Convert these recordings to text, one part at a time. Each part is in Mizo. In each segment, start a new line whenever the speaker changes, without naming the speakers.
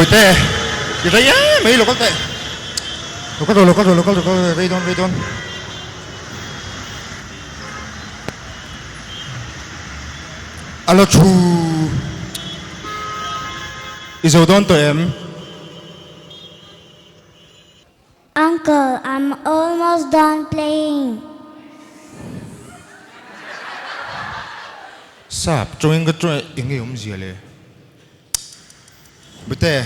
Bawihte, i rei em mai lo kal teh. Lo kal rawh, lo kal rawh, lo kal rawh, lo kal rawh, rei dawn, rei dawn. A la thu. I zo dawn tawh em?
Uncle, I'm almost done playing.
Sap tawngin ka tawng eng nge awmzia le? Bute,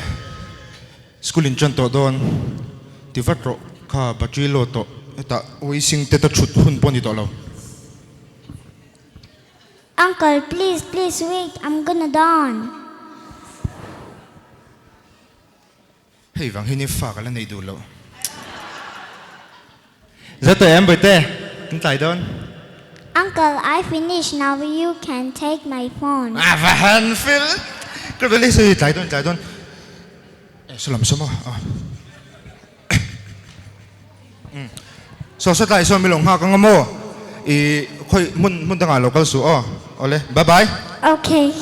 school in tan tawh dawn ti vat rawh kha battery low tawh hetah waiting te ta thut hun pawh a ni tawh lo.
Uncle, please, please wait, I'm gonna done.
Hei vang hian fa ka la neih duh loh. Za tawh em Bawihte? Kan tlai dawn.
Uncle, I finish now you can take my phone.
A va han fel. Ka rawn leh tlai dawn tlai dawn. Eh saw lam saw maw ah. Saw saw tlai saw mi lo nghak anga maw? I khawi hmun hmun dangah lo kal suh aw. Awle bye bye.
Okay.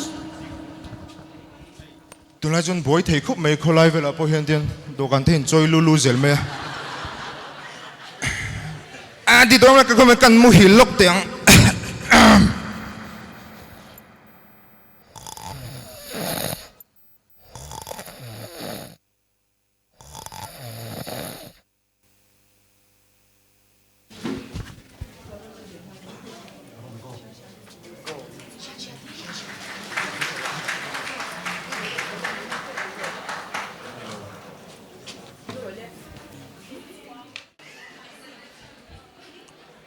Tunlai chuan buai thei khawp mai khawlai velah pawh hian tian dawhkan te in chawi lu lu zel mai a. A ti dawn ka khawm kan muhil lawk teh ang.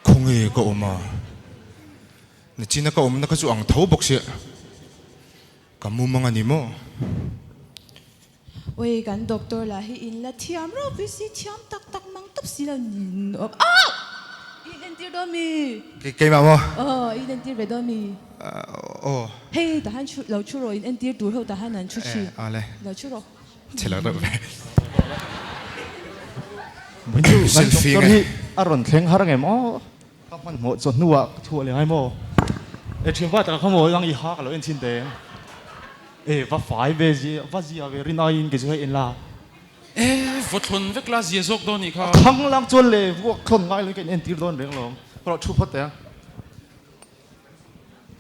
Khawnge ka awm a, nichina ka awmna kha chu ang tho bawk sia, ka mumang a ni maw?
Oi kan doctor lah hi in la thiam ropui si thiam tak tak mang tawp si lo ni ah in entir dawn mi?
Keimah maw?
Aw in entir ve dawn mi?
Aw.
Hei tah han lo thu rawh in entir tur ho tah han an thu thin.
Aw le.
Lo thu rawh.
Chhe lo deuh ve.
Kan doctor hi a rawn thleng har ngem aw. Ka hmanhmawh chaw hnuah ka chhuah leh ngai maw? E thian pa taka kha maw ang i ha ka lo en chhin teh. E va fai ve zia va zia ve rin aiin kei chu hei en la.
E va thlawn vek la zia zawk dawn nih kha.
A thlang lang chuan le vuak thlawn ngai lo in ka in entir dawn reng lawm. Ka lo thu phawt teh a.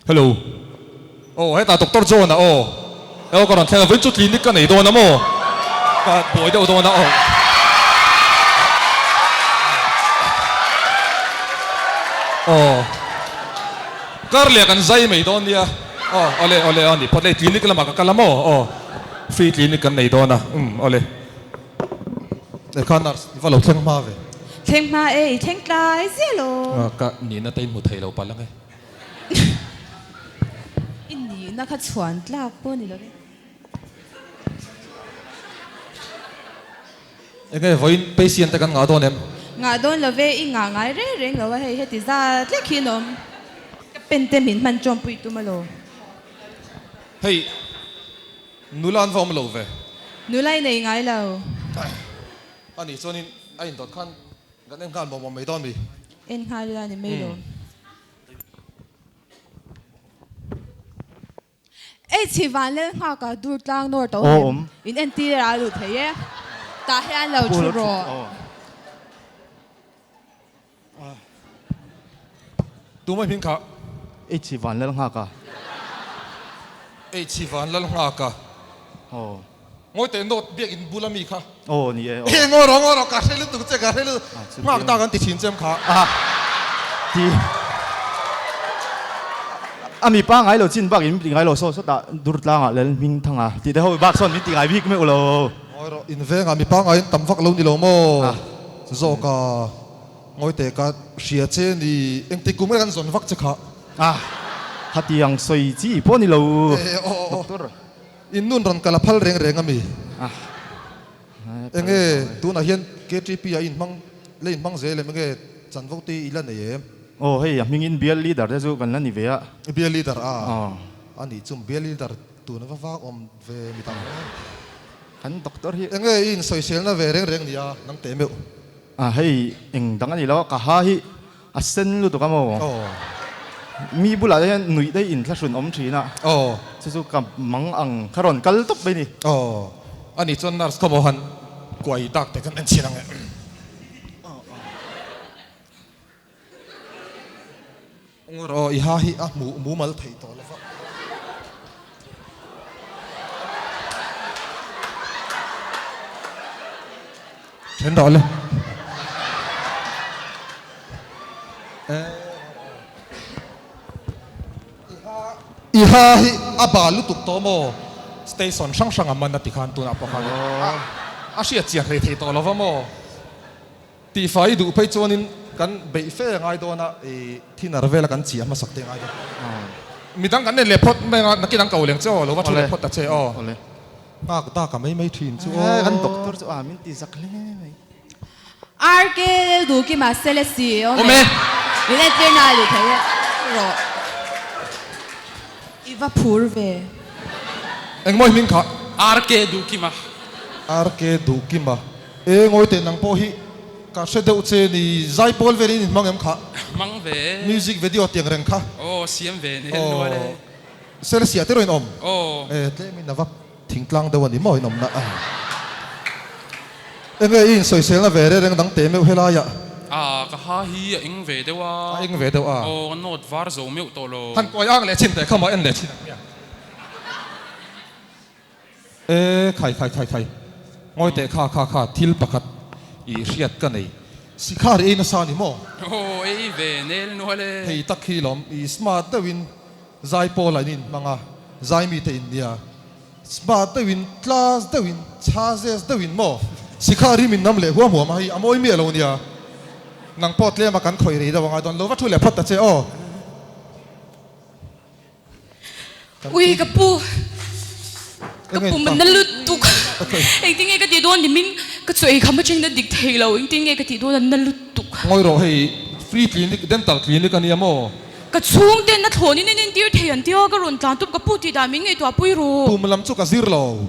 Hello. Aw hetah Doctor John a aw. Aw ka rawn thleng a vawiin chu clinic ka nei dawn a maw? Ka buai deuh dawn a aw. Aw. Kar leh kan zai mai dawn nia. Aw awle awle aw ni phawt le clinic lamah ka kal a maw? Aw free clinic kan nei dawn a umm awle.
Lekha nurse i va lo thleng hma ve.
Thleng hma e, i thleng tlai zel aw.
A ka nihna te in hmu thei lo palh ang e.
I nihna kha chhuan tlak pawh ni lo e.
Enge vawiin patient te kan ngah dawn em?
Ngah dawn lo ve, i ngah ngai reng reng lo a hei heti zat lek hi an awm. Ka pen te min hman tawmpui tum alaw.
Hei. Nula an va awm lo ve.
Nula i nei ngai lo.
A nih chuanin a indawt khan kan en nghal mawh mawh mai dawn mi?
En nghal ila ni mai lo. Ei chhi van lel nghak a dur tlang nawr to hem in entir a luh thei e. Tah hian lo thu rawh.
Tumah hming kha.
H van lal nghak a.
H van lal nghak a.
Aw.
Ngawi teh note biak in bula mi kha.
Aw ni e aw.
He ngawi rawh ngawi rawh ka hre lutuk che ka hre lutuk nghak ta kan ti thin chem kha.
A ti a mi pa ngai lo chin bak in ti ngai lo saw sawtah dur tlangah lal hming thang a tih te ho bak sawn min ti ngai bik meuh lo.
Ngawi rawh in vengah mi pangngai in tam vak lo ni lo maw zawk a. Ngawi teh ka hria che ni engtik kum nge kan zawn vak che kha.
Ah khatiang sawi chi pawh ni lo doctor.
In nun rawn kal a phal reng reng a mi?
Ah
Enge tunah hian KTP ah i inhmang la inhmang zel em enge chanvo te i la nei em?
Aw hei a hmingin bial leader te chu kan la ni ve a.
Bial leader a a nih chu bial leader tuna va vak awm ve mi dang.
Kan doctor hi.
Enge i insawiselna ve reng reng nia nang teh meuh.
A hei eng dang a ni lo a, ka ha hi a sen lutuk a maw? Mi bulah te hian nuih daih in thlahrun awm thin a, chu chu ka mang ang kha rawn kal tawp mai ni.
Ani chuan nurse kha maw han kuai dak te kan en chhin ang e. Ngawr aw, i ha hi a hmuh mumal thei tawh lo va. Then rawh le. I ha hi a bal lutuk tawh maw? Station hrang hrang a man a ti khan tunah pawh khan a hriat chian hlei thei tawh lo va maw? Tihfai i duh phei chuanin kan beih fe a ngai dawn a, i thinner vela kan chiah hmasak te a ngai dawn. Midang kan en leh phawt mai anga nakin an ko leng che aw, lo va thu leh phawt ta che aw. Nghak dak a mai mai thin chu aw.
Kan doctor chu a min ti zak hle mai.
RK Duhkima Selesih awm
e.
Min entir na luh thei e rawh. I va phur ve.
Engmaw i hming kha?
RK Duhkima.
RK Duhkima. E ngawi teh nang pawh hi ka hre deuh che ni zaipawl vel in in hmang em kha?
Hmang ve.
Music video tiang reng kha.
Aw siam ve ni hel nual e.
Selsiah te rawh in awm.
Aw.
E tlem in a va thingtlang deuh a ni maw in awmna a. Enge i insawiselna ve reng reng dang teh meuh helai ah.
A ka ha hi a eng ve deuh a.
A eng ve deuh a.
Aw ka note var zo meuh tawh lo.
Han kuai ang leh chin teh kha maw en leh chin ang nia. E khai khai khai khai, ngawi teh kha kha kha thil pakhat i hriat ka nei. Sikhar i ei nasa ni maw?
Aw ei ve nel nual e.
Hei tak hi lawm, i smart deuhin zai pawl ah in inhmang a, zai mite in nia. Smart deuhin, class deuhin, chhazes deuhin maw? Sikhar hi min nam leh huam huam a, hei a mawi miah lo nia. Nang pawh tlema kan khawih rei deuh a ngai dawn, lo va thu leh phawt ta che aw.
Ui ka pu ka pum a na lutuk engtin nge ka tih dawn nimin ka chu ei kham atangin a dik thei lo engtin nge ka tih dawn a na lutuk.
Ngawi rawh hei free clinic dental clinic a nia maw?
Ka chhungte na thlawn in an entir thei an tia ka rawn tlan tup ka pu tih dan min ngaihtuah pui rawh.
Pum lam chu ka zir lo.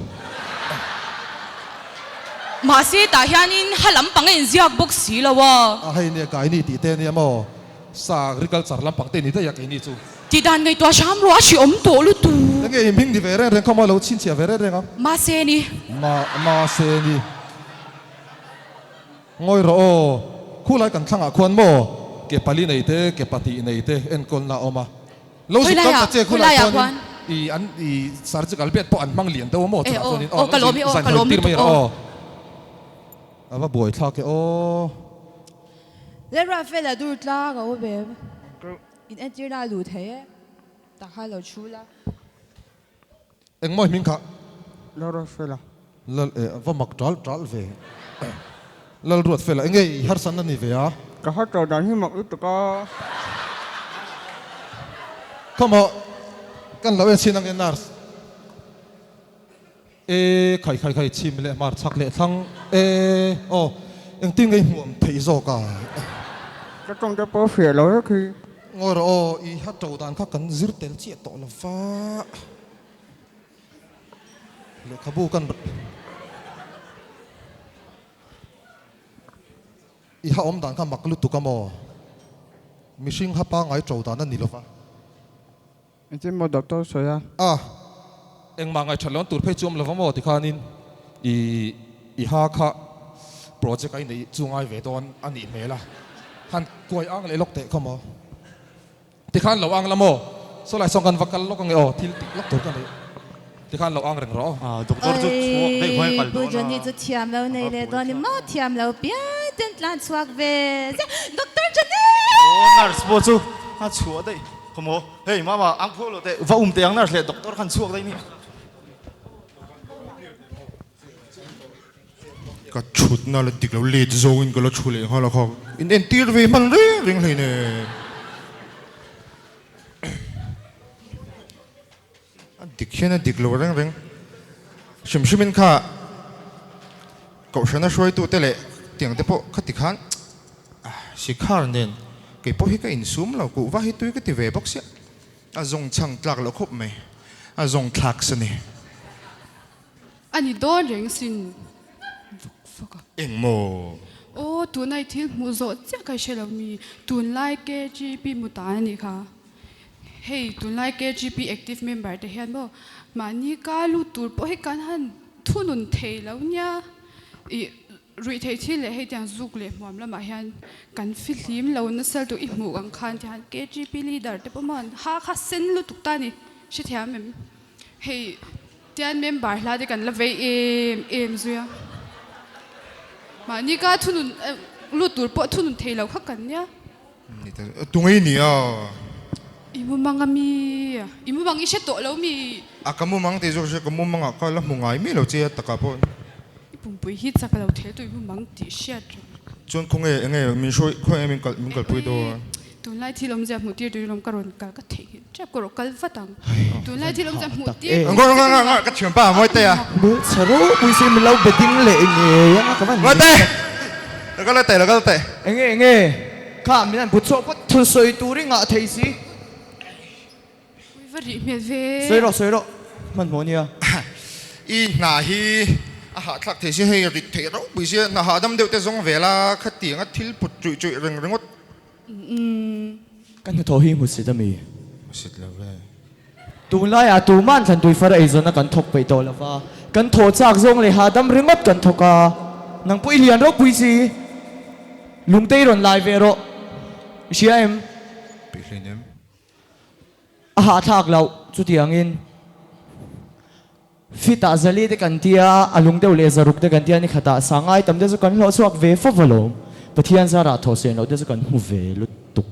Mahse tah hianin ha lampang a inziak bawk si lo a.
A hei nia kai ni tih te a nia maw? Sa agriculture lampang te ni daih a keini chu.
Tih dan ngaihtuah hram rawh a hreawm tawh lutuk.
Enge i hming ni ve reng reng kha maw lo chhinchhiah ve reng reng ang.
Mahse ni.
Ma mahse ni. Ngawi rawh aw. Khulai kan thlangah khuan maw ke pali nei te ke pahnih nei te enkawlna a awm a. Lo zuk kal ta che khulai chuanin i an i surgical bed pawh an hmang lian deuh a maw chutah chuanin aw lo zin zan hawi tir mai rawh aw. A va buaithlak e aw.
Lalruatfela dur tlang a awm em? In entirna a luh thei e. Tak kha lo chhul a.
Engmaw i hming kha?
Lalruatfela.
Lal eh a va mak tal tal ve. Lalruatfela enge i harsatna ni ve a?
Ka har tawh dan hi mak lutuk a.
Khawmaw kan lo en chhin ang e nurse. E khai khai khai chhim leh hmar chhak leh thlang e aw engtin nge i hmuam theih zawk a.
Ka tawng te pawh fiah lo vek hi.
Ngawi rawh aw i ha to dan kha kan zir tel chiah tawh lo va. Lehkhabu kan i ha awm dan kha mak lutuk a maw. Mihring ha pangai to dan a ni lo va.
Engtin maw doctor sawi a?
A, engmah ngaihṭhat loh tur phei chu awm lova maw tikhanin i i ha kha project a i neih chu ngai ve dawn a nih hmel a, han kuai ang leh lawk teh kha maw? Tikhan lo ang la maw? Saw lai sawn kan va kal lawk ange aw, thil tih lawk tur ka neih tikhan lo ang reng rawh aw.
Doctor chu chhuak daih huai kal
Pu
dawn a.
Johnny chu thiam lo nei leh dawn i maw? Thiam lo pian ten tlan chhuak ve ziah Doctor Johnny!
Aw nurse pawh chu a chhuah daih. Khawmaw, hei mama ang phuak lo teh, va um teh ang nurse leh doctor khan chhuak daih ni.
Ka thutna la dik lo let zawngin ka la thu leh nghal a kha in entir ve hman reng reng hleinem. A dik hian a dik lo reng reng. Hrim hrimin kha Kohhrana hruaitute leh tiang te pawh khati khan Sikhar nen kei pawh hi ka insum lo, kuhva hi tui ka ti ve bawk sia. A zawng chhang tlak loh khawp mai, a zawng thlak sa ni.
A ni dawn reng sin vawk vawk a.
Eng maw?
Aw, tunai thil hmuh zawh chiah ka hre lo mi, tunlai KGP mu tan a nih kha. Hei tunlai KGP active member te hian maw mahni ka lut tur pawh hi kan han. thunun thei lo nia. Ih ruih theih thil leh hei tiang zuk leh hmuam lamah hian kan fihlim lo nasa lutuk i hmuh ang khan tihian KGP leader te pawh maw ha kha sen lutuk ta ni hrethiam em? Hei tian member hla te kan la vei em em zui a. Mahni ka thunun lut tur pawh thunun thei lo kha kan nia.
Tunge i ni a?
I mumang a mi? I mumang i hre tawh lo mi?
A ka mumang tih zawk hria, ka mumangah ka la hmu ngai miah lo che a takah pawh.
I pumpui hi chak lo thel tawh i mumang tih hriat reng.
Chuan khawnge enge min hruai khawnge min kal min kalpui dawn?
Tunlai thil awmzia hmuh tir turin ka rawn kal ka theihnghilh tep ka rawh kal vat ang. Tunlai thil awmzia hmuh tir
Ngawr ngawr ngawr ngawr ka thianpa Mawite a.
Hmelchhe ropui si min lo be ding leh ngei anga ka van
Mawite! Lo kal teh lo kal teh.
Enge enge kha min han put chhuah phawt thil sawi tur i ngah thei si.
Ui va rih hmel ve.
Sawi rawh sawi rawh hmanhmawh ania.
I hna hi a hahthlak thei si hei rit theih ropui sia hna hahdam deuh te zawng vel a khatiang a thil put chuih chuih reng ringawt.
Ka hnathawh hi hmusit a mi?
Hmusit lo ve.
Tunlaiah tuma'n thlan tui far eizawnna kan thawk peih tawh lo va, kan thawh chak zawng leh hahdam ringawt kan thawk a. Nang pawh i lian ropui si. Lungte i rawn lai ve rawh. I hria em?
Peih hlein em?
A hahthlak loh chutiangin Fit-ah zali te kan tia, a lung deuh leh zaruk te kan tia ni khatah sangai tam te chu kan hlawh chhuak ve fo alawm. Pathian zarah thawh sen loh te chu kan hmu ve lutuk.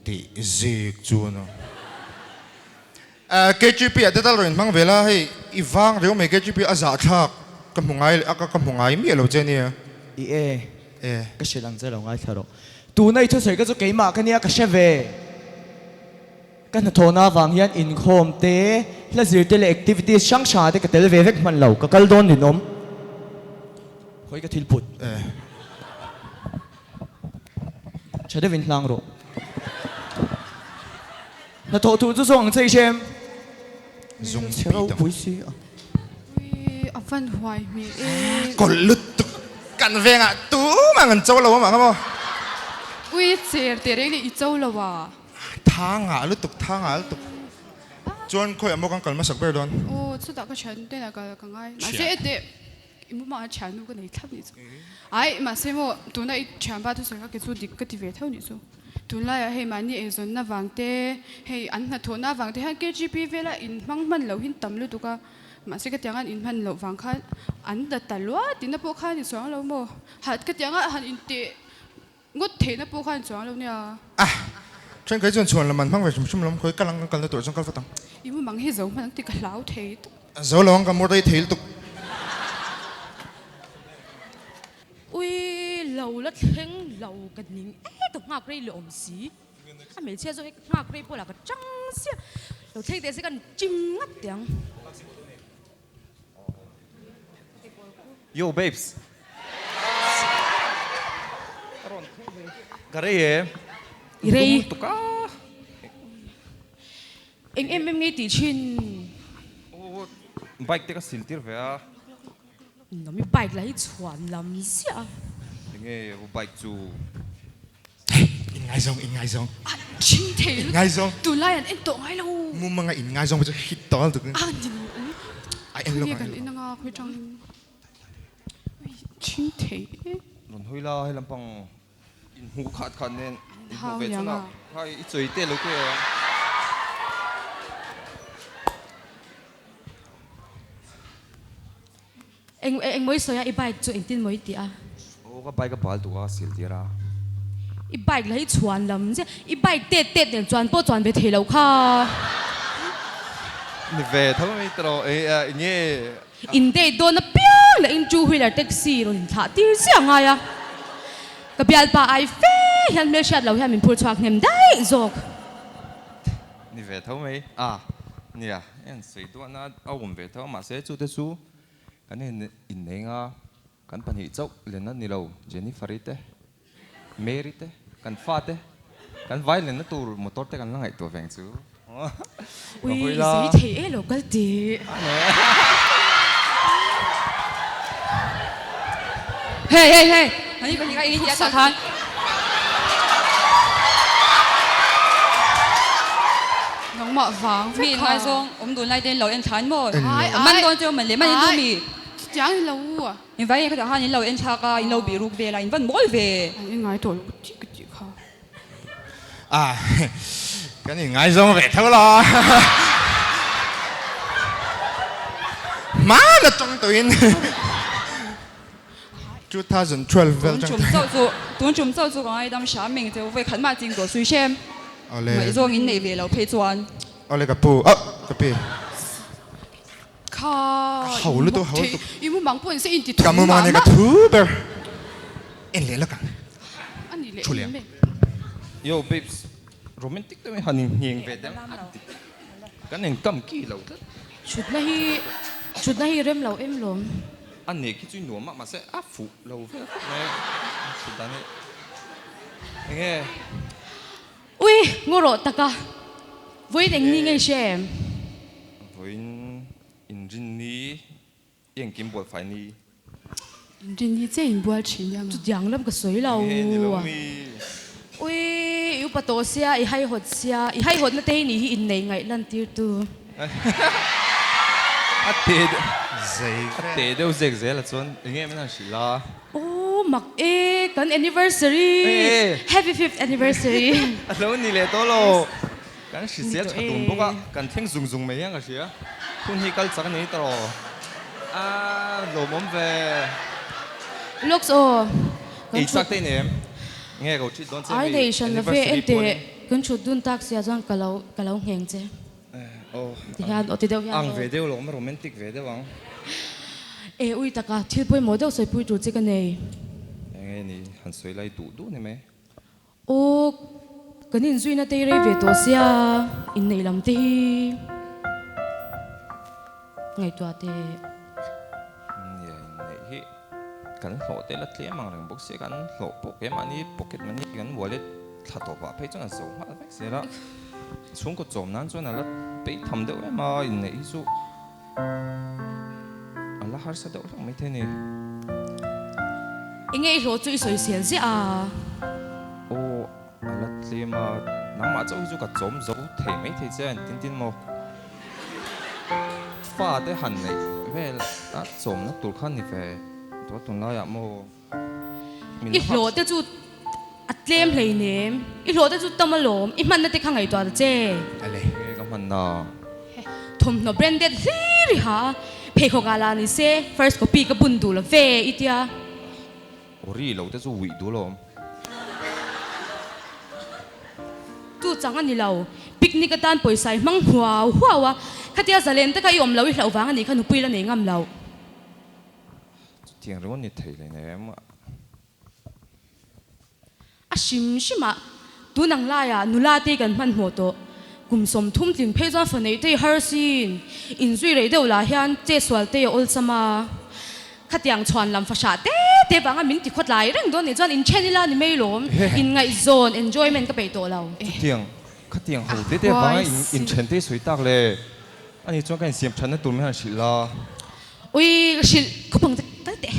Tih zik chuan a. KGP ah te tal rawn inhmang ve la, hei i vang riau mai KGP a zahthlak ka hmu ngai ka hmu ngai miah lo che ania.
I e.
E.
Ka hrilh ang che lo ngaithla rawh. Tuna i thusawi ka chu keimah ka nia ka hre ve. Ka hnathawhna avang hian inkhawm te, hla zir te leh activities hrang hrang ah te ka tel ve vek hman lo, ka kal dawn ninawm. Khawi ka thil put. Tha deuhin hlang rawh. Hnathawh tur chu zawng ang che i hrem.
Zung
Chhe ropui si a.
Ui a van huai hmel e.
Kawlh lutuk kan vengah tumah an cho lo amah kha maw.
Ui cher teh reng leh i cho lo a.
Tha ngah lutuk, tha ngah lutuk. Chuan khawiah maw kan kal hmasak ber dawn?
Aw, chutah ka thian te lah kal ka ngai. Mahse ete i mumah thian nu ka nei thlap nih chu. Ai, mahse maw tuna i thianpa thusawi kha ke chu dik ka ti ve theuh nih chu. Tunlaiah hei mahni eizawnna vang te, hei an hnathawhna vang te hian KGP vela inhmang hman loh hin tam lutuk a. Mahse ka tiang an inhman loh vang khan an la ta lua tihna pawh khan i chuang lo maw? Ha, ka tianga han inteh Ngawt theihna pawh khan chuang lo nia.
A, then kei chuan chhuan lam an hmang ve hrim hrim lawm, khawi kal ang kan kalna tur chuan kal vat ang.
I mumang hi zo hman ang tih ka hlau thei tuk.
Zo lo ang ka mu rei thei lutuk.
Ui lo la thleng lo ka ning e ka nghak rei leh awm si. A hmeichhia zawk hi ka nghak rei pawh lah ka chang sia. Lo thleng teh se kan chim ngap teh ang.
Yo babes. Ka rei e.
I rei.
Tum tuk a.
Eng em em nge tih thin?
Aw bike te ka sil tir ve a.
Nami bike lah hi chhuan lam ziah a.
Enge bike chu?
Inngaizawng, inngaizawng.
A ching thei lutuk.
Inngaizawng.
Tunlai an en tawh ngai lo.
Mumanga inngaizawng pawh chu hit tawh lutuk.
A ni lo.
Ai en lo
Khawnge kan en anga khawi tang. Ui ching thei e.
Rawn hawi la he lampang inhmuh khat khat nen inhmuh ve chuna khai i chawi te lo te a.
Eng eng mawi sawi a i bike chu engtin mawi tih a?
Aw ka bike a bal duh a sil tir a.
I bike lah hi chhuan lam chiah i bike tet tet nen chuan pawh chuan ve thei lo kha.
Ni ve tho mai tawh e enge.
In date dawn apiang leh in two wheeler taxi rawn inthlah tir chiah a ngai a. Ka bialpa ai fe hian hmelhriat lo hian min phur chhuak hnem daih zawk.
Ni ve tho mai a nia en sawi duahna a awm ve tho a mahse chute chu Kan innei nga, kan pahnih chauh lenna ni lo, Jennifer-i te, Mary te, kan fa te, kan vai lenna tur motor te kan la ngaihtuah veng chu.
Ui, zei thei e lo kal tih. Hey, hey, hey, ani pahnih kha engin tih a khan.
Nangmah vang vek
Mi
kha.
ngaizawng awm dun lai te in lo en thlan maw?
Ai,
Man
ai.
dawn cheu man le man in duh mi?
Chutiang ni lo u.
In vai khatah khan in lo en thlak a, in lo bih ruk vel a, in van mawl ve.
An in ngai tawh lo tih ka tih kha.
A, kan in ngaizawng ve tho lo. Hmana tawng tawhin 2012 vel
Tun
tang
tum chauh chu, tun tum chauh chu ka ngaidam hram meng cheu vawi khat mah ching tawh sui hrem.
Awle.
Ngaihzawng in nei ve lo phei chuan.
Awle ka pu, oh ka pi.
Kha
Ka ho lutuk, ho lutuk.
I mumang pawh in se in ti
Ka
thum
mumang
mah
ania ka
mah.
thu ber. En leh lawk ang.
A ni leh
Thu leh ang.
em.
Yo babes, romantic deuh in han inngeng ve deuh kan inkam ki lo tlat.
Thutna hi thutna hi rem lo em lawm.
A nek hi chu i nuam a mahse a fuh lo vel khawp mai a thut dan hi. Enge?
Ui, ngaw rawh tak a. Vawiin eng ni ngei hria em?
Vawiin inrin ni, i engkim bual fai ni.
Inrin ni che inbual thin nia maw?
Chutiang lam ka sawi lo.
Enge ni lo mi?
Ui, i upa tawh sia, i haihawt sia, i haihawtna te hi nih hi innei ngaih lan tir tu.
A te deuh, a te deuh zek zel a chuan enge min han hrilh a?
Aw mak e, kan anniversary, happy fifth anniversary.
A lo ni leh tawh lo, kan hrisel tha dun bawk a, kan thleng zung zung mai hian ka hria, hun hi kal chak a ni tawh a lawmawm ve.
Looks aw, kan
Ei chak te i nei em? Nge ka u treat dawn che
Ai
mi
nei hran love
anniversary
ente
pawh ni.
kan thut dun tak sia chuan ka lo ka lo ngheng che. Ti hian aw ti deuh hian
Ang ve deuh lo, a romantic ve deuh ang.
E ui taka, thil pawimawh deuh sawipui tur che ka nei.
Enge ni, han sawi lai duh duh ni mai.
Aw, kan inzuina te hi rei ve tawh sia, inneih lam te hi ngaihtuah teh.
Nia, inneih hi kan hlawh te la tlem ang reng bawk sia, kan hlawh pawh keimahni pocket money kan wallet thla tawpah phei chuan a zo nghal vek zel a. Chhungkaw chawm nan chuan a la peih tham deuh em a, inneih hi chu a la harsa deuh hlek maithei a ni.
Enge i hlawh chu i sawisel ziah a?
Aw, a la tlem a, nangmah chauh hi chu ka chawm zo thei maithei che a, engtin tin maw? Fa te han neih vel a chawmna tur kha ni ve tawh tunlaiah maw?
I hlawh te chu a tlem hleinem, i hlawh te chu tam alawm, i hmanna te kha ngaihtuah ta che.
Ale. Nge ka hmanna?
Thawmhnaw branded hlir i ha a, pheikhawk ah lah ni se first copy ka bun duh lo ve i tia.
Ori lo te chu uih duh alawm.
Chu chang a ni lo, picnic atan pawisa i hmang huau huau a, khatia zalen taka i awm lo i hlauh vang a nih kha nupui la nei ngam lo.
Chutiang ringawt ni thei leh nei em?
A hrim hrimah tun ang laiah nula te kan hmanhmawh tawh. Kum 30 tling phei chuan fa neih te i har sin. Inzui rei deuh lah hian che sual te a awlsam a. Khatiang chhuan lam fahrah te te vanga min ti khawtlai reng dawn nih chuan inthen ila ni mai lawm. Inngaihzawn, enjoyment ka peih tawh lo.
Chutiang, khatiang ho te te vanga inthen te i sawi tak le. Ani chuan ka insiam thatna tur min han hrilh la.
Ui ka hrilh khawp ang che kal teh.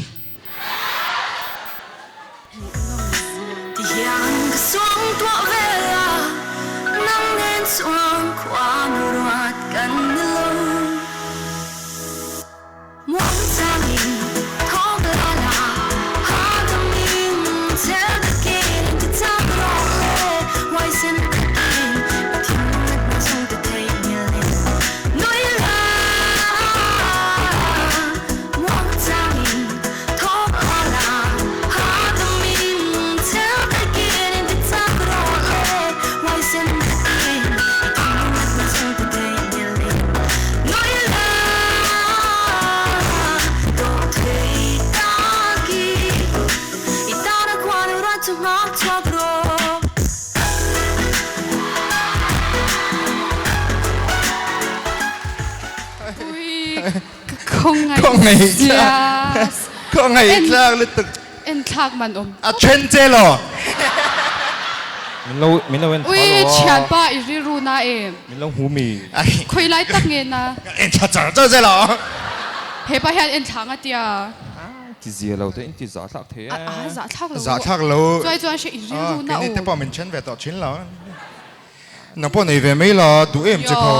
Tihian ka suang tuah vel a, nang nen chuan khua nu ruat kan ni lo. Muang changin thawk la la, hadamin chel takin ti chak rawh le, huaisen takin i thinlung natna chhung te theihnghilhin nui la. Muang changin thawk la la, hadamin chel takin ti chak rawh le, huaisen takin i thinlung natna chhung te theihnghilhin nui la. Dawhthei takin i tana khuan rat chu nghak chhuak rawh.
Ui, ka khawngaih zia.
Khawngaih tlak lutuk.
En thlak man awm.
A then che lo.
Min lo min lo en tha lo a.
Ui, thianpa i rilru na em.
Min lo hmu mi.
Khawi lai tak nge na.
En tha char char che lo.
Hepa hian en thla nga tia.
Ti zia lo te in ti zah thlak thei e.
A zah thlak lo.
Zah thlak lo.
Chuai chuan hre i rilru na o.
Keini te pawh min then ve tawh thin lo. Nang pawh nei ve mai la, duh em che kha.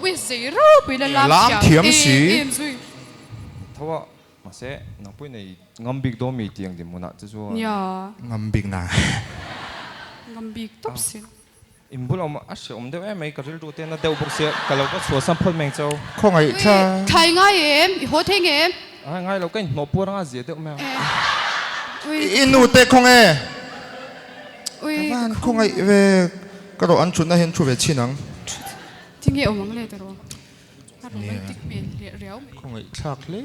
Ui zei ropui la lam thiam si.
Tho a. Mahse nang pawhin nei ngam bik dawn mi tih ang dinhmunah che chuan.
Nia.
Ngam bik na.
Ngam bik tawp si.
In bul awm a hreawm deuh em mai, ka rilru te na deuh bawk sia, ka lo va chhuahsan phawt mai ang chau.
Khawngaih thla.
Ui, thlai ngai em? I haw thei nge em?
Ai ngai lo, ka inhnawh puar anga zia deuh mai ang.
Ui.
I nu te khaw nge?
Ui.
Ka van khawngaih ve, ka rawh an thutna hian thu ve chhin ang.
Tinge awm ang le ta rawh. A romantic hmel leh riau mai.
Khawngaih thlak hle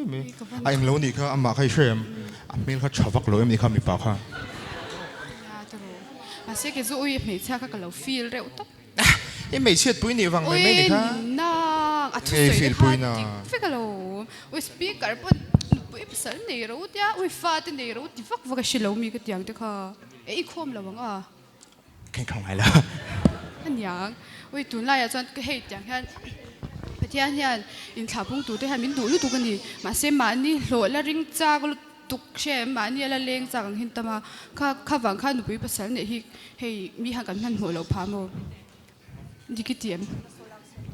mai. A englo nih kha amah kha i hre em? A hmel kha tha vak lo em ni kha mipa kha?
Nia ta rawh. Mahse kei chu ui hmeichhia kha ka lo feel reuh tawp.
I hmeichhiat pui nih vang mai mai ni kha.
Ui nang a thusawi te kha dik vek alo. Ui speaker pawh nupui pasal nei ro tia ui fate nei ro ti vak vak a hrelo mi ka tiang te kha. E i khawm lo ang a.
Ka inkhawm ngai lo.
Aniang, ui tunlaiah chuan hei tiang hian Pathian hian inthlahpung turte hian min duh lutuk a ni. Mahse mahni hlawh la ring chak lutuk hria em, mahni a la leng chak ang hin tam a, kha kha vang khan nupui pasal neih hi hei mi han kan hmanhmawh loh phah maw? Dik i ti em?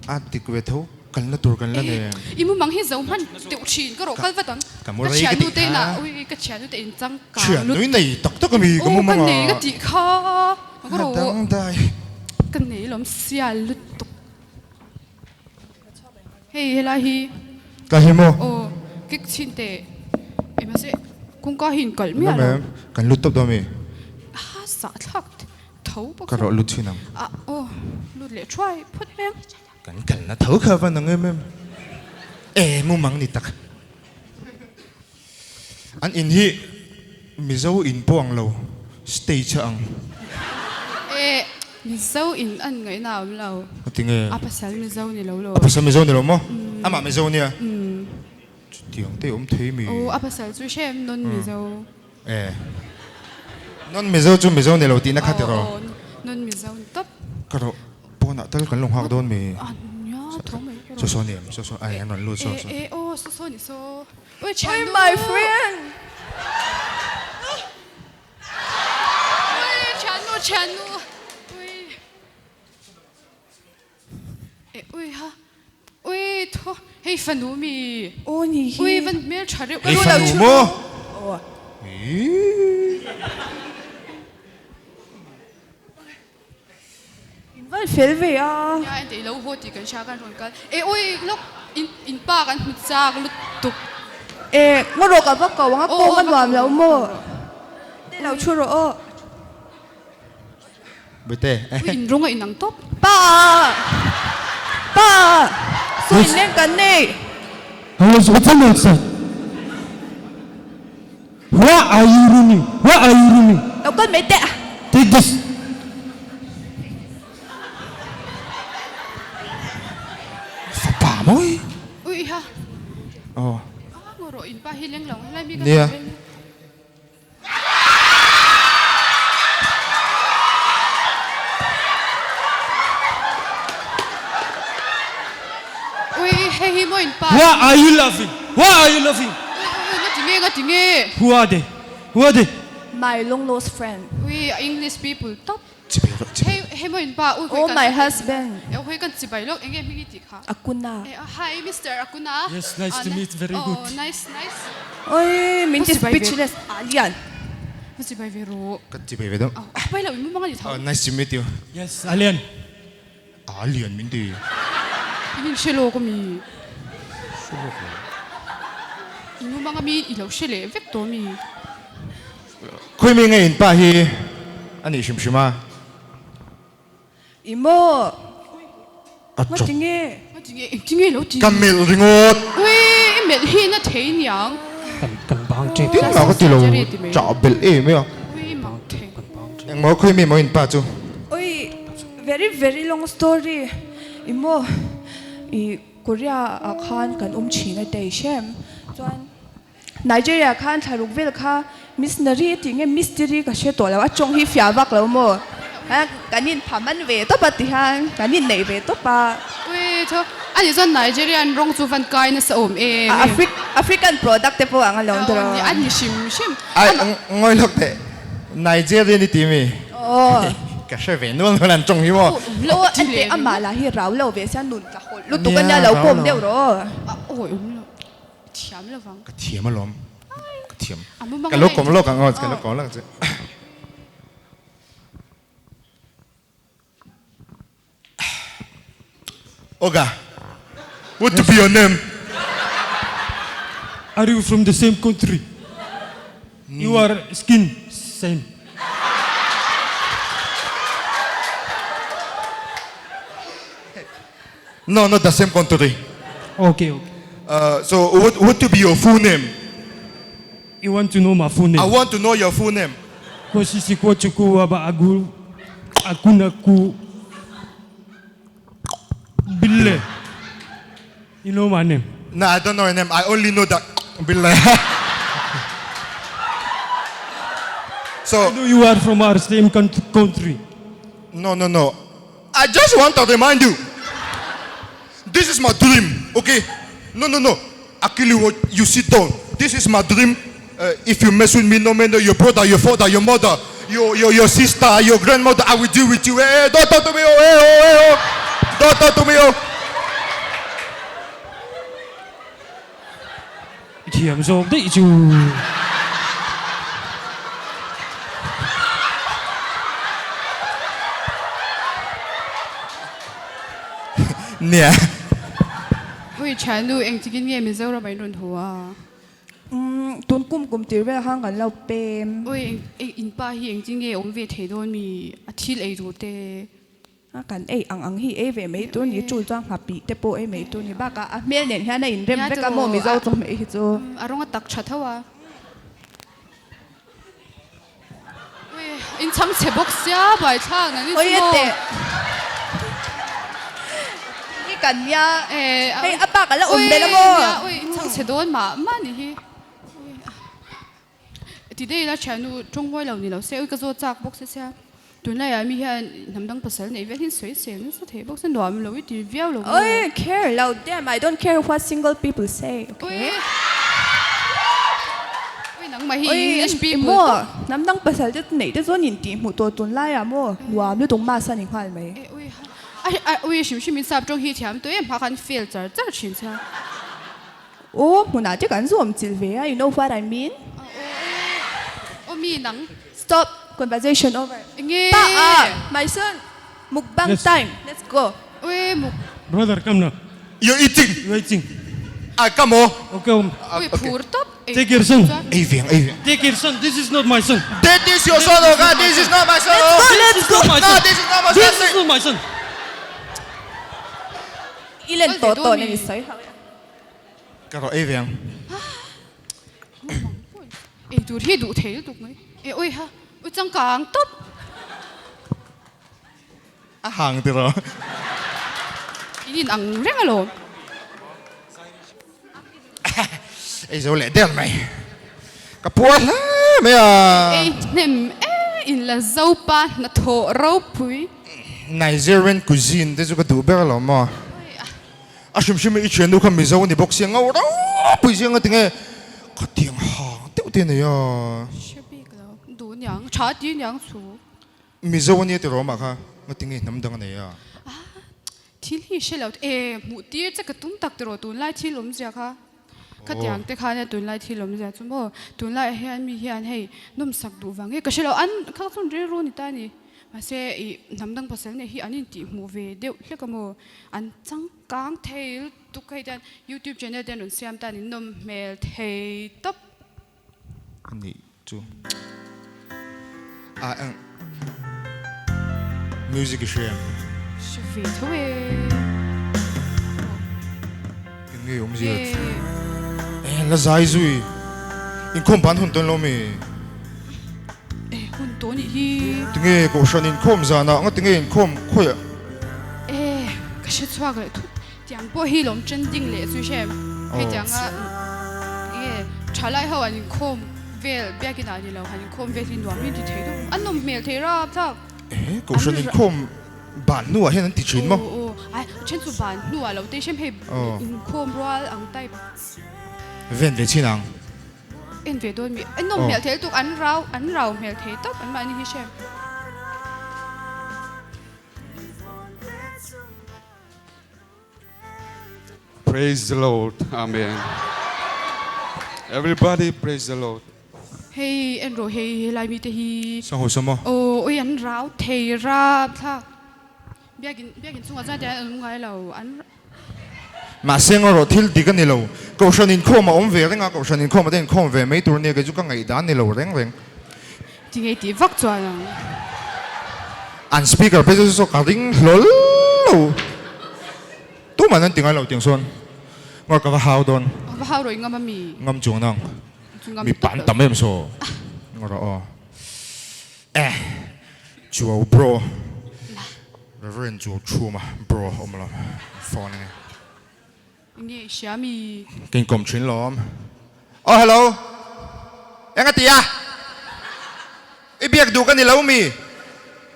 A dik ve tho, kalna tur kan la nei em?
I mumang hi zo hman deuh thin, ka rawh kal vat ang.
Ka mu rei ka tih kha.
Ui ka thiannu te in chang kang
lut. Thiannui nei tak tak a mi ka mumang a.
Aw ka nei ka tih kha. Ka rawh.
A dang dai.
Ka nei lawm sial lutuk. Hei helai hi.
Ka hi maw?
Aw kik chhin teh. Engmahse kawngka hi in kalh miah lo.
Kan lut tawp dawn mi?
A sahthlak. Tho bawk
Ka rawh lut thin ang.
A aw lut leh thuai phawt mai ang.
Kan kalna tho kha va nang em em. E mumang ni tak. An in hi Mizo in pawh ang lo stage a ang.
E Mizo in an ngaihna a awm lo.
A ti nge?
A pasal Mizo ni lo lo.
A pasal Mizo ni lo maw? Amah Mizo nia. Chutiang te awm thei mi.
Aw a pasal chu hrem non Mizo.
E. Non Mizo chu Mizo ni lo tihna kha tiraw?
Aw, non Mizo ni tawp.
Ka rawh, pawnah tal kan lo nghak dawn mi?
A nia, tho mai ka rawh.
Saw saw ni em? Saw saw, ai an rawn lut saw saw.
E, e, aw, saw saw ni saw. Ui, thiannu!
Ui, my friend!
Ui, thiannu, thiannu! Ui. E ui ha ui thaw hei fanu mi
Aw ni hi.
Ui van hmel tha reuh
Hei fanu maw?
Aw. In van fel ve a.
Nia enteh ilo haw tih kan hria kan rawn kal e ui lawk in in pa kan hmu chak lutuk.
E ngaw rawh ka va ko ang a kawng a nuam lo maw? Te lo thu rawh aw.
Bete.
Ui in rawng a inang tawp.
Pa! Pa! Saw in leng kan nei.
Hello, what's on outside? Why are you running? Why are you running?
Lo kal mai teh.
Take this.
Fapa mawi.
Ui ha.
Oh.
Ah, ngaw rawh in pa hi leng lo helai mi ka
Nia.
Ui hei hi maw in pa.
Why are you laughing? Why are you laughing?
Ui ui nga ti nge nga ti nge.
Who are they? Who are they?
My long lost friend.
Ui English people top.
Chibai rawh chibai.
Hei hei maw in pa ui
Oh my husband.
E hui kan chibai lawk enge hming i tih kha.
Akuna.
E hi Mister Akuna.
Yes nice to meet very good.
Oh nice nice.
Oi min ti speechless a lian.
Va chibai ve rawh.
Ka chibai ve deuh.
A pai lo in mumang a ni tho.
Nice to meet you.
Yes Alian.
Alian min ti.
In in hre lawk ami.
Hre lawk lo.
In mumang ami i lo hre leh vek tawh ami.
Khawi mi nge in pa hi a nih hrim hrim a?
I maw?
A chawp.
Ngati nge?
Ngati nge? Engti nge lo ti?
Ka melh ringawt.
Ui, i melh hi na thei niang.
Kan kan bang tep.
Tin mah ka ti lo, chah belh em em a.
Ui, mak thei.
Engmaw khawi mi maw in pa chu?
Ui, very very long story. I maw? I Korea ah khan kan awm thin a tei hrem. Chuan. Nigeria khan thlaruk vel kha missionary tih nge mystery ka hre tawh lo, a tawng hi fiah vak lo maw? Kan in pha man ve tawp a ti hian kan in neih ve tawp a.
Ui tho, a nih chuan Nigerian rawng chu van kai nasa awm em em.
African product te pawh ang alawm tawh.
A ni hrim hrim.
Ai ngawi lawk teh, Nigerian i ti mi?
Aw.
Ka hre ve nual nual an tawng hi maw?
Aw a teh amah lah hi rau lo ve sia nun tla hawlh lutuk a nia lo kawm deuh rawh.
Awi awm lo. Thiam lovang.
Ka thiam alawm. Ka thiam. Ka lo kawm lawk ang aw, ka lo kawm lawk ang che. Oga, what to be your name?
Are you from the same country? You are skin same.
No, not the same country.
Okay, okay.
Uh, so what, what to be your full name?
You want to know my full name?
I want to know your full name.
Kosisi kwa chuku aba agu akuna ku bille. You know my name?
No, I don't know your name. I only know that bille. so
I know you are from our same country.
No, no, no. I just want to remind you. This is my dream, okay? No, no, no. Akili, what you sit down. This is my dream. Uh, if you mess with me, no matter your brother, your father, your mother, your, your, your sister, your grandmother, I will deal with you. Hey, don't talk to me, oh, hey, oh, hey, oh. Don't talk to me, oh.
Thiam zawk daih chu.
Nia.
Ui thiannu engtikin nge Mizoram a in rawn haw a?
Umm tun kum kum tir vel khan kan lo pem.
Ui in pa hi engtin nge awm ve thei dawn mi a thil ei duh te?
A kan ei ang ang hi ei ve mai tur ni, chul chuan nghapih te pawh ei mai tur ni bakah a hmel nen hian a inrem vek a maw Mizo chu hmeh hi chu.
A rawng a tak tha tho a. Ui in chhang chhe bawk sia buaithlak nang ni chu maw.
Hi kan nia hei a bak a la awm belh a maw.
Ui in chhang chhe dawn mah mah ni hi. Ti daih ila thiannu tawngvawi lo ni lo se ui ka zawt chak bawk se sia tunlaiah mi hian hnam dang pasal neih vel hi sawi sel nasa thei bawk se nuam lo i ti viau lo maw.
Oi care lo damn I don't care what single people say okay.
Oi nangmah hi English people
maw hnam dang pasal te neih te chuan in tih hmuh tawh tunlaiah maw nuam lutuk mas a ni nghal mai.
Ui hrim hrim in sap tawng hi thiam tawh em hma khan fail char char thin sia.
Aw, hmunah te kan zawm chilh ve a, you know what I mean?
Aw mi nang.
Stop, conversation over.
Enge?
Pa ah, my son, mukbang time, let's go.
Ui muk.
Brother, come now.
You're eating.
You're eating.
Ah, come aw.
Okay, om.
Ui phur tawp.
Take your son.
Ei veng, ei veng.
Take your son, this is not my son.
That is your son, oh God, this is not my son.
Let's go, let's go.
No, this is not my son.
This is not my son.
I len tawh tawh na ni sawi hauh e.
Ka rawh ei ve ang.
Ei tur hi duh thei lutuk mai. E ui ha, ui changkang tawp.
A hang ti rawh.
In in ang reng alawm.
Ei zo leh der mai. Ka puar hle mai a.
Ei hnem e, in la zo pa hnathawh ropui.
Nigerian cuisine te chu ka duh ber alawm maw. A hrim hrim i thiannu kha Mizo ni bawk sia ngau ropui zia nga tinge khatiang hang deuh te nei a.
Hre bik lo, duh niang, tha ti niang chu.
Mizo ania tiraw mah kha nga tinge hnam dang a nei a.
Thil hi hre lo e, hmuh tir che ka tum tak tiraw tunlai thil awmzia kha. Khatiang te khan a tunlai thil awmzia chu maw, tunlaiah hian mi hian hei nawmsak duh vang nge ka hre lo, an kha chuan rilru ni ta a ni. Mahse ih hnam dang pasal neih hi an intih hmuh ve deuh hlek a maw, an changkang thei lutuk hei tian youtube channel te an rawn siam tan in nawm hmel thei tawp.
A nih chu a eng music i hria em?
Hre ve tho e.
Eng nge awmzia chu? E la zai zui inkhawm ban hun tawn lo mi?
E hun tawh nih hi.
Tinge kohhran inkhawm zanah nga tinge inkhawm khawiah?
E ka hre chhuak leh thut. Tiang pawh hi lawm trending leh chu hre hei tianga enge thalai ho an inkhawm vel biakin ah ni lo han inkhawm vel hi nuam hi an ti thei deuh an nawm hmel thei rap thlak.
Ehe kohhran inkhawm ban hnuah hian an ti thin maw?
Aw aw ai then chu ban hnuah lo te hrem hei inkhawm rual ang type.
Ven ve chin ang.
En ve dawn mi an nawm hmel thei lutuk an rau an rau hmel thei tawp an mahni hi hrem.
Praise the Lord. Amen. Everybody praise the Lord.
Hei en rawh hei helai mite hi.
Sangho sama.
Aw ui an rau thei rapthlak. Biakin biakin chungah chuan tiang an awm ngai lo an.
Mahse ngaw rawh thil dik a ni lo. Kohhran inkhawm a awm ve reng a, kohhran inkhawm ah te inkhawm ve mai tur a nia kei chu ka ngaihdan ni lo reng reng.
Ti ngei tih vak chuan ang.
An speaker phei chu saw ka ring hlawl lo. Tuman an ti ngai lo tiang sawn ngaw ka va hau dawn.
A va hau rawh i ngam a mi?
Ngam chuang nang. Mi pan tam em saw ngaw rawh aw. Eh Chuau bro. Reverend Chuau Chhuma bro awm lo phone nge.
Nge i hria mi?
Ka inkawm thin lawm. Oh hello. Eng a ti a? I biak duh ka ni lo mi?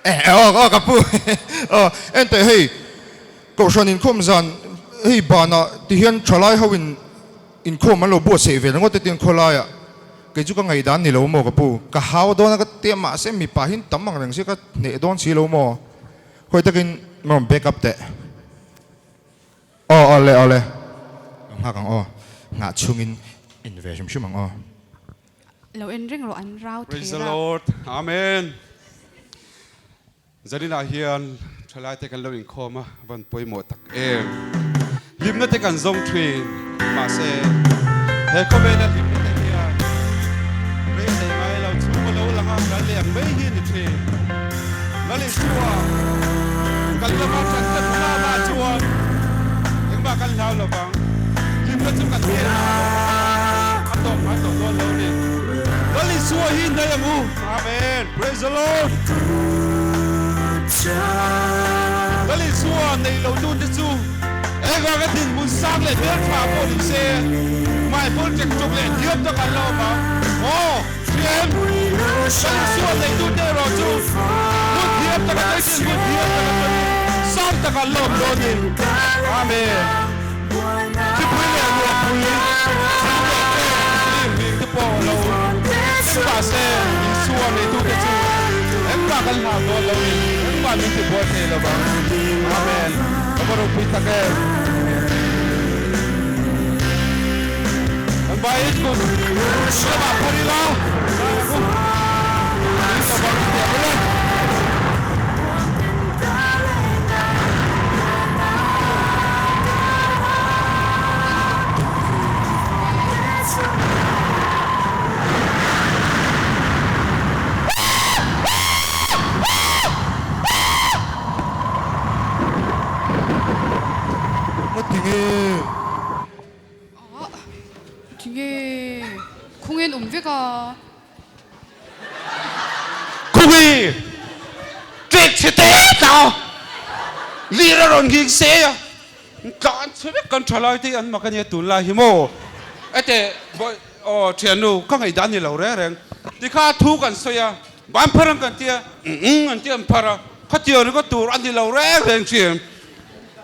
Eh aw aw ka pu aw enteh hei Kohhran inkhawm zan hei banah ti hian thalai ho in Inkhawm an lo buatsaih ve ringawt te tiang khawlaiah kei chu ka ngaihdan ni lo maw ka pu? Ka hau dawn a ka ti a mahse mipa hi tam ang reng si ka hneh dawn si lo maw? Khawi takin min rawn back up teh. Aw aw le aw le ka nghak ang aw nghah chhungin en ve hrim hrim ang aw.
Lo en reng rawh an rau thei
Praise the
rap.
Lord. Amen. Zaninah hian thalaite kan lo inkhawm a, van pawimawh tak em. Hlimna te kan zawng thin, mahse he khawvela hlimna te hian rei a nei ngai lo, chhung a lo lang a, kan leh ang mai hi a ni thin. Lal Isua kan lama tan tlat hunah chuan engmah kan hlau lo vang, hlimna chu kan hnenah a awm a, a tawp ngai tawh dawn lo a ni. Lal Isua hi hnai ang u. Amen praise the Lord Lal Isua nei lo tu te chu engvanga dinhmun sang leh hmel tha pawh ni se hmaipawl ṭek ṭuk leh hliam tak an la awm ang aw hriam Lal Isua nei tu te erawh chu hmun hliam tak a tawih hmun hliam tak a tawih sang tak an la awm dawn in Amen Thipui leh ruahpui thil leh te lim hlim te pawh lo thleng mah se Isua neitute chu engmah kan hlau dawn lo in engmah min ti buai thei lo vang. Amen. Ka va ropui tak em. Kan vai kut lamah phar ila Min lo vang teh ula.
Tinge?
Tinge? Khawngin awm vek a.
Khubi! Tlek chhe te ta! Lir a rawn nghing se a, tlan chhe vek kan tha lai te an mak a nia tunlai hi maw? Ete, aw thiannu ka ngaihdan ni lo reng reng. Tikha thu kan sawi a, ban phar ang kan tia, umm an tia an phar a, khatiang ringawt tur a ni lo reng reng thin.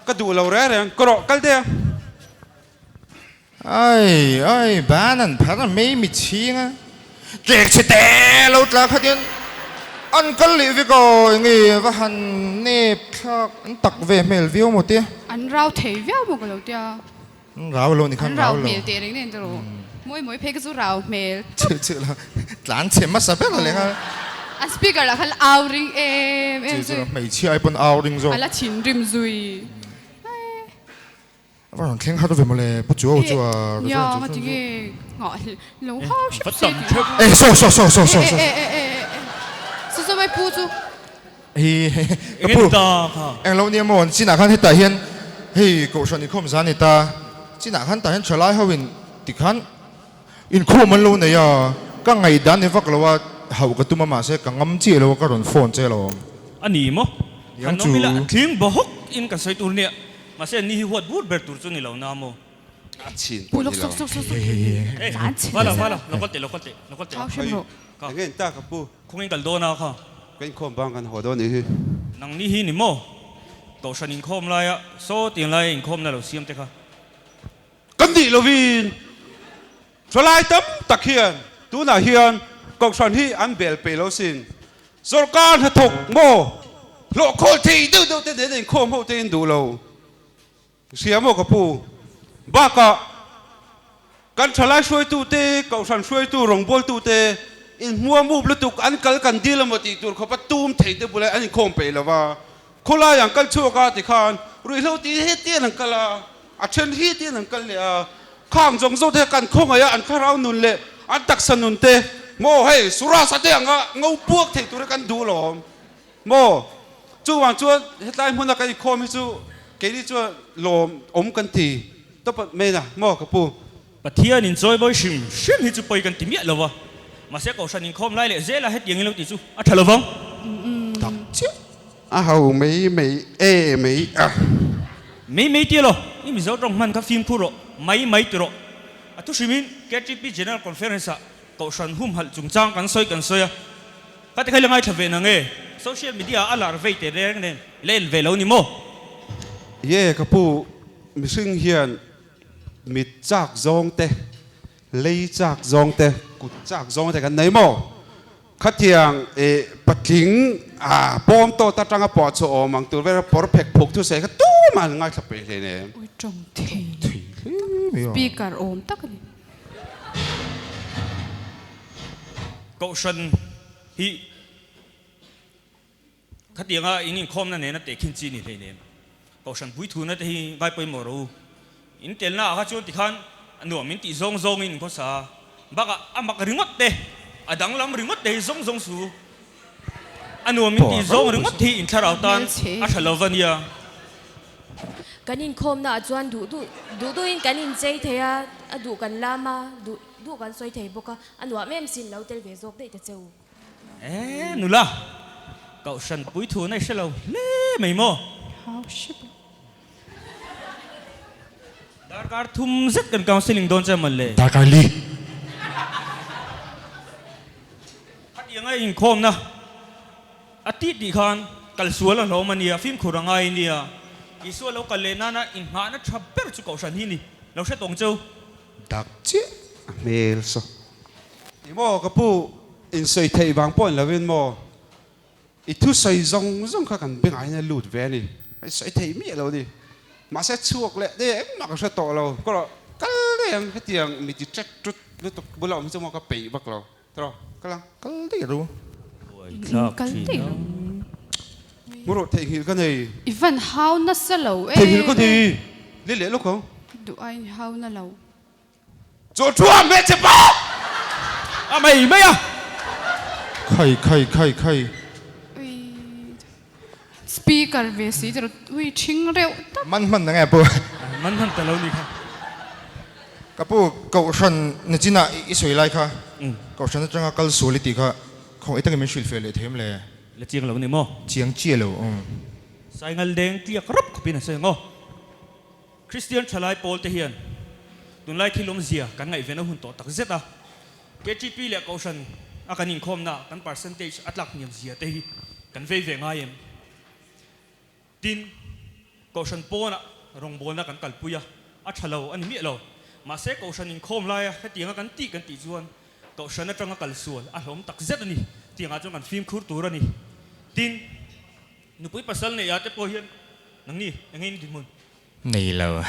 Ka duh lo reng reng, ka rawh kal deuh a.
Ai ai ban an phar a mei mi chhing a tlek chhe te lo tla khat hian an kal leh vek aw enge va han nep thlak an tak ve hmel viau maw tia.
An rau thei viau maw ka lo tia.
An rau lo ni khan rau lo.
An rau hmel teh reng nen te rawh. Mawi mawi phei ka chu rau hmel.
Chhe chhe la tlan chhe hmasa ber a leng a.
A speaker lah khan au ring em em zui.
Chhe chhe la hmeichhia ai pawn au ring zawk.
A la thinrim zui.
A va rawn thleng har ve mawle Pu Chuau chu a
Nia nga ti nge nghah lo hau hrep se tih
Eh saw saw saw saw saw saw
Eh eh eh eh saw saw mai pu chu
Hi ka pu eng lo nia maw chinah khan hetah hian hei kohhran inkhawm zan ni ta chinah khan tah hian thalai ho in tikhan inkhawm an lo nei a ka ngaihdan ni vak lo a hauh ka tum a mahse ka ngam chiah lo a ka rawn phone che lo
A ni maw?
Yang
Kan
chu
awm ila tling bawk in kan sawi tur nia. Mahse ni hi huat bur ber tur chu ni lo na maw?
A chhin pawh ni lo.
Eh, vala vala, lo kal teh, lo kal teh, lo kal teh.
Kha, enge in ta ka pu?
Khawngin kal dawn a kha.
Ka inkhawm bang kan haw dawn nih hi.
Nang ni hi ni maw? Kohhran inkhawm laia saw tiang laia inkhawmna lo siam te kha.
Kan nih lovin thalai tam tak hian tunah hian kohhran hi an bel peih lo sin. Sorkar hnathawk maw hlawh khawl thei deuh deuh te nen a inkhawm ho te in duh lo. Hria maw ka pu? Bakah. Kan thalai hruaitute, kohhran hruaitu, rawngbawltute inhmuam up lutuk an kal kan dil emaw tih tur khawpa tum thei te bulah an inkhawm peih lo va. Khawlai an kal chhuak a tikhan ruihhlo tih hi hetiang an kal a, a then hi hetiang an kal leh a. Khang zawng zawng te kan khawngaih a, an thlarau nun leh an taksa nun te maw hei Surasa te anga ngo puak thei tura kan duh lawm maw? Chuvang chuan hetlai hmuna kan inkhawm hi chu keini chuan lawm awm kan ti tawp mai na maw ka pu?
Pathian in chawi bawi hrim hrim hi chu pawi kan ti miah lo va, mahse Kohhran inkhawm lai leh zela hetiang in lo tih chu a tha lo vang.
Tak chiah. A ho mai mai e mai a.
Mai mai ti lo, i Mizo tawng hman kha fimkhur rawh, mai mai ti rawh. A thu hrimin KTP General Conference ah Kohhran humhalh chungchang kan sawi kan sawi a, ka ti kha ila ngaithla ve nange? Social media ah a lar vei teh reng nen ila en ve lo ni maw?
Ye ka pu, mihring hian mit chak zawng te, lei chak zawng te, kut chak zawng te kan nei maw? Khatiang eh patling ah bawm tawt atanga pawh chu awm ang tur vel pawr phek phuk thu sawi kha tumah an ngaithla peih hle nen.
Ui tawng thei speaker awm tak a ni.
Kohhran hi Khatianga in inkhawmna nena tehkhin chi ni hleinem. Kohhran puithuna te hi ngai pawimawh rawh u. In telna ah kha chuan tikhan a nuam in tih zawng zawngin in khawsa a. Bakah a mak ringawt te, a danglam ringawt te hi zawng zawng su. A nuam in tih zawng ringawt hi in thlarau tan a tha lo va nia.
Kan inkhawmna ah chuan duh duh duh duhin kan inchei thei a, a duh kan lam a, duh duh kan sawi thei bawk a, a nuam em sin lo tel ve zawk daih ta che u.
E nula, Kohhran puithu na i hre lo hle mai maw?
Hau hrep a.
Darkar thum zet kan counselling dawn che mawn le.
Darkar li.
Khatianga inkhawmna a tih tih khan kal sual a hlawm a nia, fimkhur a ngai a nia. Isua lo kal leh nana inghahna tha ber chu Kohhran hi ni. Lo hre tawng cheu.
Dak chiah a hmel saw. Ti maw ka pu, insawi theih vang pawh ni lovin maw, i thusawi zawng zawng kha kan bengaiin a lut ve a ni, i sawi thei miah lo a ni. Mahse chhuak leh daih engmah ka hre tawh lo, ka rawh kal daih ang, hetiang mi ti ṭek ṭut lutuk bula awm hi chu maw ka peih vak lo, ti rawh, kal ang.
Kal daih ru.
Kal daih ru.
Mu rawh theihnghilh ka nei.
I van hau nasa lo e.
Theihnghilh ka nei, le leh lawk ang.
Duh aiin i hau na lo.
Chu thu a hmeichhe pa!
A mai mai a!
Khai khai khai khai.
Ui speaker ve si tiraw ui thing reuh tak.
Man hman na nge pu?
Man hman ta lo ni kha.
Ka pu kohhran nichinah i sawi lai kha kohhran atanga kal sual i tih kha khawngaih takin min hrilh feh leh them le.
La chiang lo ni maw?
Chiang chiah lo um.
Saingal deng tliak rawp khawpin a sawi ang aw. Kristian thalai pawl te hian tunlai thil awmzia kan ngaihven a hun tawh tak zet a, KTP leh Kohhran a kan inkhawmna kan percentage a tlak hniam zia te hi kan vei ve ngai em? Tin, Kohhran pawnah rawngbawlna kan kalpui a, a tha lo a ni miah lo. Mahse Kohhran inkhawm laia hetianga kan tih kan tih chuan Kohhran atanga kalsual a hlawm tak zet a ni. Tiangah chuan kan fimkhur tur a ni. Tin, Nupui pasal neih ah te pawh hian nangni eng nge in dinhmun?
Nei lo.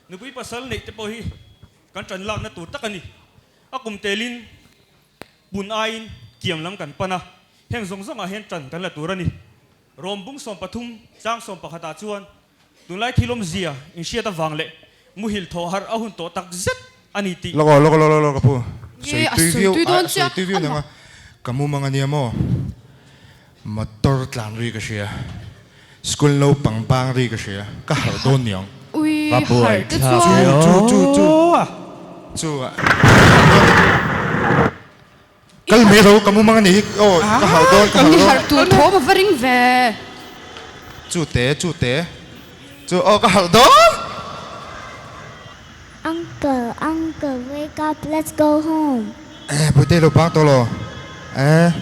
Nupui pasal neih te pawh hi kan tan lakna tur tak a ni. A kum telin pun aiin kiam lam kan pan a, heng zawng zawngah hian tan kan la tur a ni. Rawm bung 13 chang 11 ah chuan tunlai thil awmzia inhriat avang leh muhil thawh harh a hun tawh tak zet a ni tih.
Lawk aw, lawk lawk lawk ka pu. Sawi tui viau, a sawi tui viau nang a, ka mumang a nia maw? Motor tlan ri ka hria, school naupang bang ri ka hria, ka harh dawn niang.
Ui, harh te chuan.
Chu chu chu chu a kal mai ro ka mumang a ni hi aw ka harh dawn ka harh dawn.
I harh tur tho a va ring ve.
Chu te chu te chu aw ka harh dawn.
Uncle, uncle, wake up, let's go home.
Eh, Puitei lo bang tawh lo. Eh,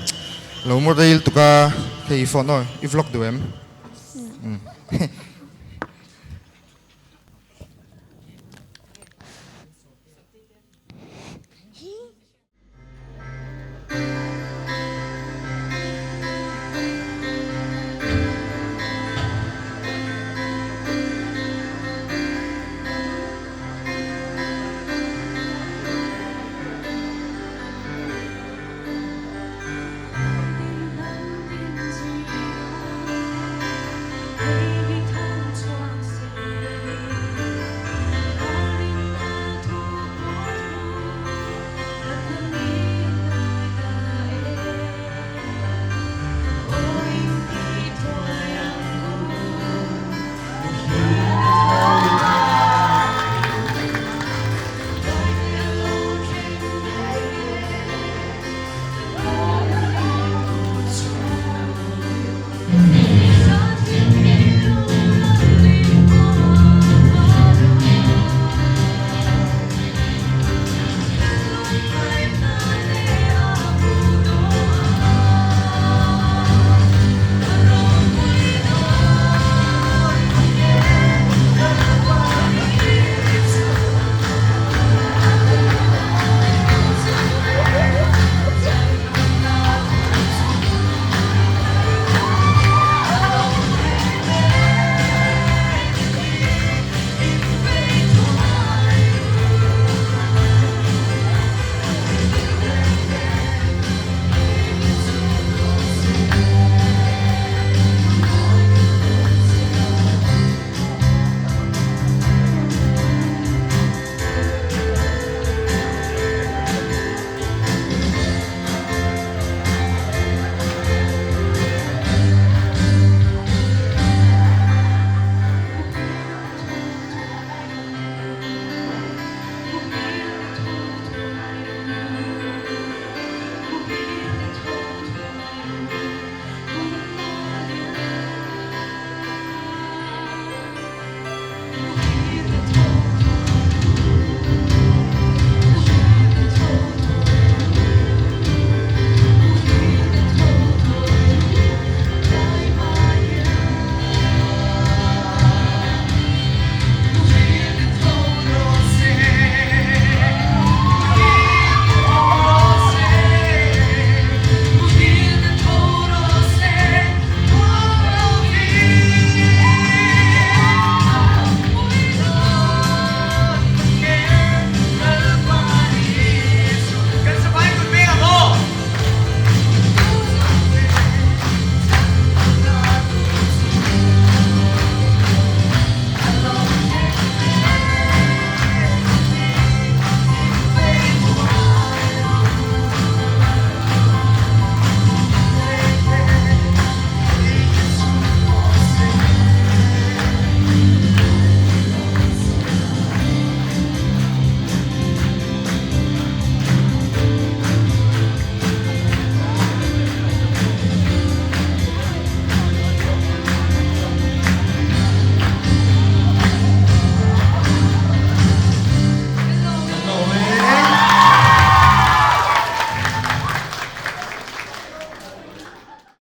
lo mu ril tuk a, hei i phone aw, i vlog duh em?